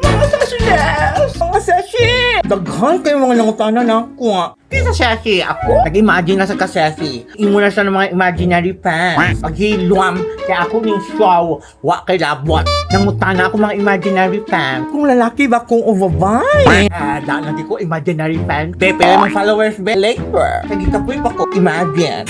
Mga sashes! Mga sashi! Daghan kayo mga nangutana na ako. Kisa sashi ako? Nag-imagine na sa kasesi. Imo na siya ng mga imaginary fans. Paghilwam, kaya ako ning show, wa kay labot. Nangutana ako mga imaginary fans. Kung lalaki ba kung o babae? Ah, daan na di ko imaginary fan. Be, pero mga followers be, later. Nagikapoy pa ko. Imagine.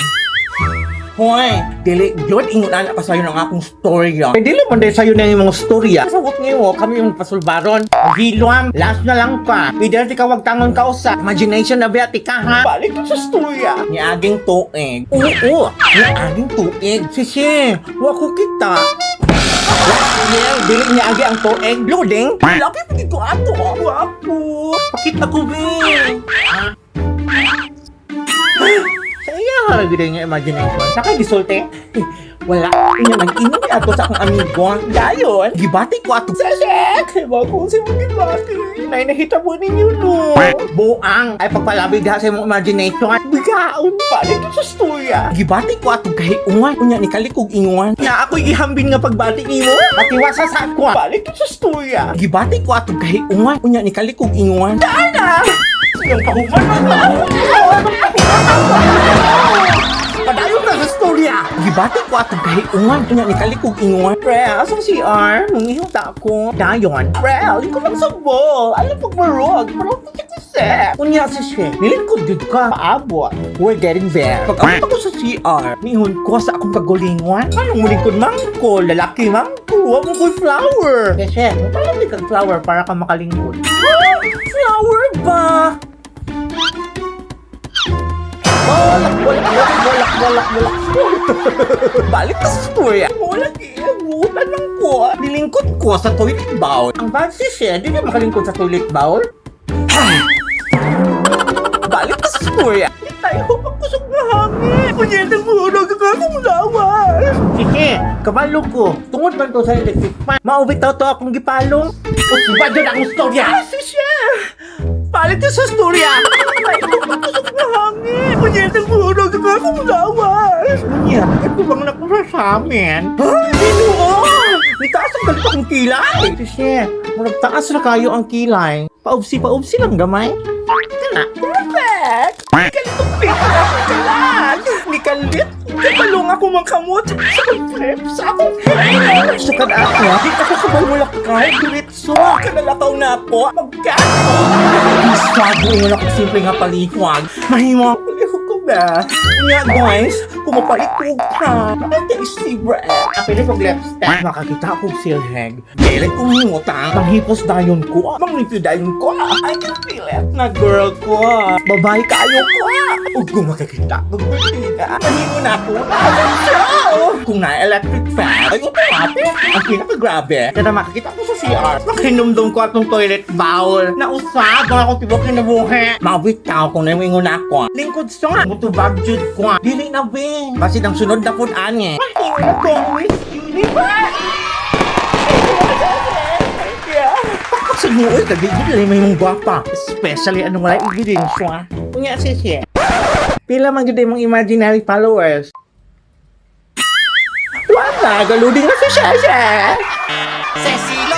Hoy, dili jud ingon ana pa sayo ng akong storya. Eh, dili man dahil sayo na yung mga storya. Kasabot ngayon, kami yung pasulbaron. Gilwam, last na lang ka. Pwede na ka wag tangon ka usa. Imagination na biyati ka ha. Balik sa storya. Niaging tuig. Oo, niaging tuig. Sisi, wa ko kita. Yeah, dili niya agi ang tuig. Loading. Laki pa ko ato. Wapo. Pakita ko be. Ha? Sa iya nga gid nga imagination. Sa kay gisulti? Eh, wala. Inya nag-inom ato sa akong amigo. Dayon, gibati ko ato. Sesek! Ba kung si mo gibati? Nay nahitabo ninyo no. Buang ay pagpalabi diha sa imong imagination. Bigaon pa dito sa storya. Gibati ko ato kahiuan. Unya ni kalikog ingon. Na ako'y gihambin nga pagbati nimo. Patiwasa sa ako. Balik sa storya. Gibati ko ato kahiuan. Unya ni kalikog ingon. Dana! Siyang pahuman na. Padayon na sa storya! Gibati ko atong kahiungan. Unya ni kalikog ingon. Pre, asang CR? Nung ihunta ko. Dayon. Pre, lingkod lang sa ball. Alam pag marog. Parang tikit si Seth. Unya si She. Nilingkod gud ka. Paabot. We're getting there. Pag abot ako sa CR, nihon ko sa akong kagulingon. Anong mulingkod man ko? Lalaki man ko. Wa mo ko'y flower. Kasi, magpalamig kag flower para ka makalingkod. Ah, flower ba? Walak, walak, walak, walak, walak, walak. Balik ka sa storya. Walak eh, butan lang ko. Nilingkod ko sa toilet bowl. Ang fancy siya, di na makalingkod sa toilet bowl. Balik ka sa storya. Hindi tayo pagkusog na hangin. Punyetang bunog ka akong lawas. Sige, kabalo ko. Tungod man to sa electric fan. Maubit to akong gipalong. Usba dyan akong storya. Ah, siya. Balik ka sa storya. Ay, pagkusog na hangin. Punyetang bunog ka akong lawas. Unya, ito bang nakuha sa amin? Ay, ginoo! Nitaas ang galit akong kilay. Sige, murag taas na kayo ang kilay. Paubsi, paubsi lang gamay. Kana. Perfect! Nikalit pita ako kalag! Nikalit! Kabalong ako mang kamot sa pag-flip sa akong hair! Sukad ako, di ako kabawulak kahit diretso. Kanalakaw na ako, magkato! Masyado ingon ako simple nga palikwag. Mahimo ako lihok ko ba? Nga guys, kung mapalikog ka, makakaisibra. Apili kong lipstick. Makakita ako og silheg. Dili kong himutang. Manghipos dayon ko. Manglipyo dayon ko. I can feel it. Na girl ko. Babae kayo ko. Ug kung makakita ko Bertina, mahimo na ako. Show! Kung na electric fan, ay automatic. Ang pinakagrabe. Kada makakita ko sa CR, makinomdom ko atong toilet bowl. Nausab ang akong tibok kinabuhi. Mawitaw kung namingon ako. Lingkod sa mutubag jud ko. Dili na be. Basin ang sunod na pud ani. Mahimo na kong Miss Universe. Pagkasaguoy ka, di jud may mong gwapa. Especially anong wala ebidensya. Unya siya. Pila man gud imong imaginary followers? Wala, galuding na si Sheshe. Ceci.